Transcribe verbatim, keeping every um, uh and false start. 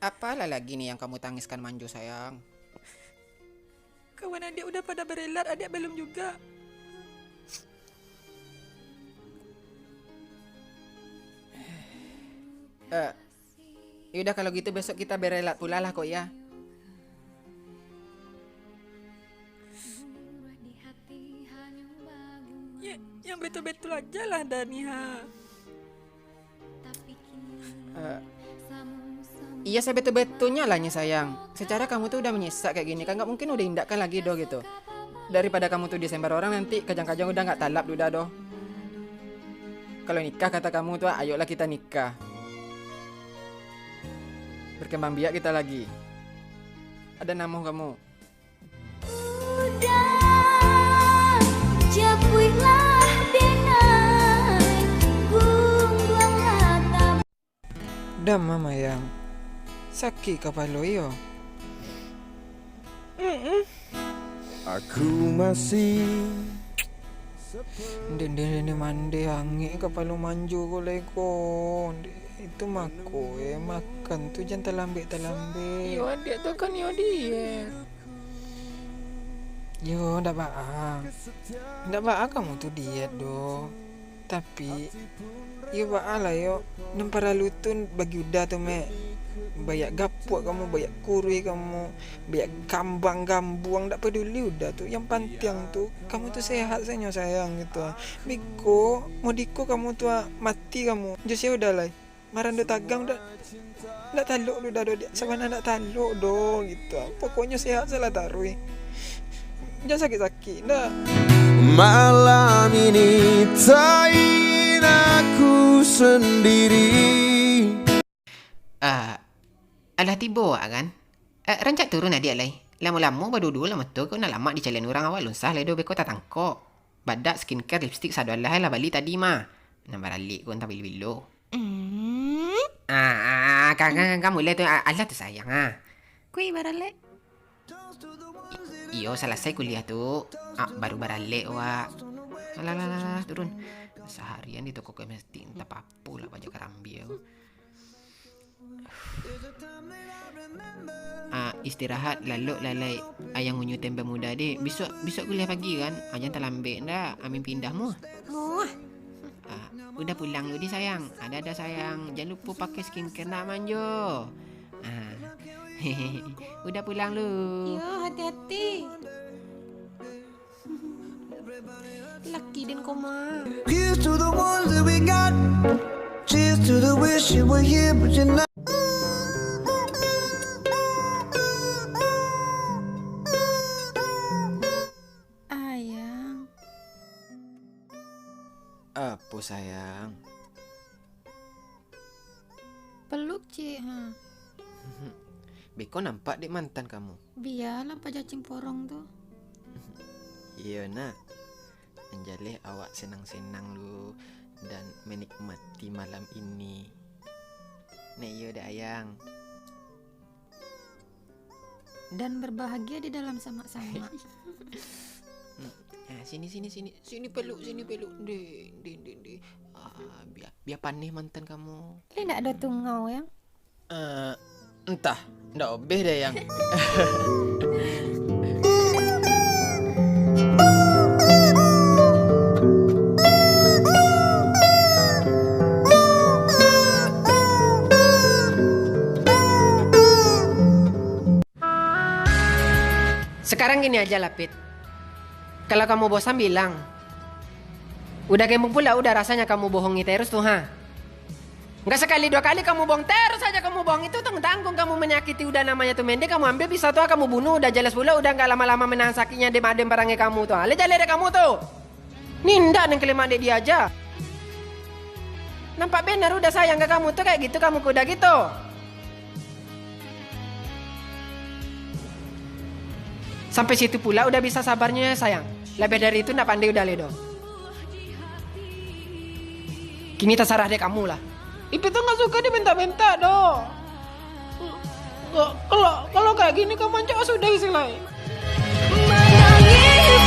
Apalah lagi ni yang kamu tangiskan, Manjo sayang? Kawan adiak udah pada barelat, adiak balum juga. Eh, yaudah kalau gitu besok kita barelat pula lah kok ya. Ya, yang betul-betul aja lah, Dani, ha. Eh, iya, sabetul-betulnyo lah nyo sayang. Secara kamu tu udah menyesak kayak gini kan, nggak mungkin udah indak kan lagi doh gitu. Daripada kamu tu disembar orang, nanti kajang-kajang udah nggak talap udah doh. Kalau nikah kata kamu tu, ayolah kita nikah. Berkembang biak kita lagi. Ada namuh kamu. Udah, japuiklah denai, gungguanglah tab- Dam, Mama, yang sakik kapalo iyo. Mm-mm. Aku masih Ndeh, ndeh, ndeh, mande angek kapalo Manjo ko lai ko. Ndeh, itu mako, eh, makan tu jan talambek-talambek. Iyo, adiak tu kan iyo diet. Yo, ndak baa. Ndak baa kamu tu diet doh. Tapi, iyo baa lah yo. Nan paralu tu bagi Uda tu, Mek. Banyak gapuak kamu, banyak kuruih kamu, banyak gambang-gambuang, ndak paduli Uda tu. Yang pantiang tu, kamu tu sehat sajo, sayang, gitu. Biko, modiko kamu tu, ah, mati kamu. Jo sia Uda lai. Marando tagang dak, dak talok doh, dah, doh, sabana dak talok doh, gitu. Pokoknyo sehat salah taruih. Jan sakik-sakik, dah. Malam ini tain aku sendiri. Ah, alah tibo awak kan? Eh, rancak turun adiak lai. Lamo-lamo baduo-duo lah moto ko, nak lamak dicalian urang awak lunsah lai doh, beko tatangkok. Badak, skincare, lipstik, sado alah lah bali tadi mah. Nan baralek ko antah bilo-bilo. Hmm. Ah, ah, ah, ka-, ka-, ka-, kamu lah tu, ah, alah tu sayang, ah. Kui baralek? I-, iyo, salasai kuliah tu. Ah, baru baralek wak. Alah, alah, alah, alah, turun. Saharian di toko kosmetik, antah papo lah baju karambia ko. Ah, istirahat, lalok lah lai, ayang unyu tembe muda deh. Bisuak, bisuak kuliah pagi kan? Ah, jan talambek ndak, amin pindah muah. Muah. Ah, Uda pulang lu di sayang. Ada-ada sayang. Jan lupo pakai skincare nak Manjo. Ah. Uda pulang lu. Yo, hati-hati. Laki den koma. Here's to the ones that we got. Cheers to the wish you were here, but you're not. Ayang. Apo, sayang? Peluk ciek, ha. Beko nampak dek mantan kamu. Bialah pajacing porong tu. Iyo, nak. Manjaleh awak senang-senang lu dan menikmati malam ini. Nak iyo dak, ayang? Dan berbahagia di dalam samak-samak. Hmm. Ah, sini, sini, sini. Sini peluk, sini peluk. Deh, deh, deh, deh. Ah, bia, bia paneh mantan kamu. Lai ndak ado tungau, yang? Eh, entah. Ndak obeh deh, yang. Sekarang gini aja lah, Pit. Kalau kamu bosan, bilang. Udah kemung pula, udah rasanya kamu bohongi terus tuh, ha? Nggak sekali dua kali kamu bohong, terus saja kamu bohong. Itu tang-, tanggung kamu menyakiti udah namanya tuh mende, kamu ambil pisau tuh, kamu bunuh, udah jelas pula, udah nggak lama-lama menahan sakitnya, dem-adem barangnya kamu tuh. Ale jale deh kamu tuh. Nindak nang kelemak dek dia aja. Nampak benar udah sayang ke kamu tuh, kayak gitu kamu kuda gitu. Sampai situ pula udah bisa sabarnya, sayang. Lebih dari itu ndak pandai udah, Ledo. Kini terserah dek kamu lah. Ipe tu nggak suka dibentak-bentak, doh. Nggak, kalau, kalau kayak gini, kamu ancak sudah isi lai. Menangis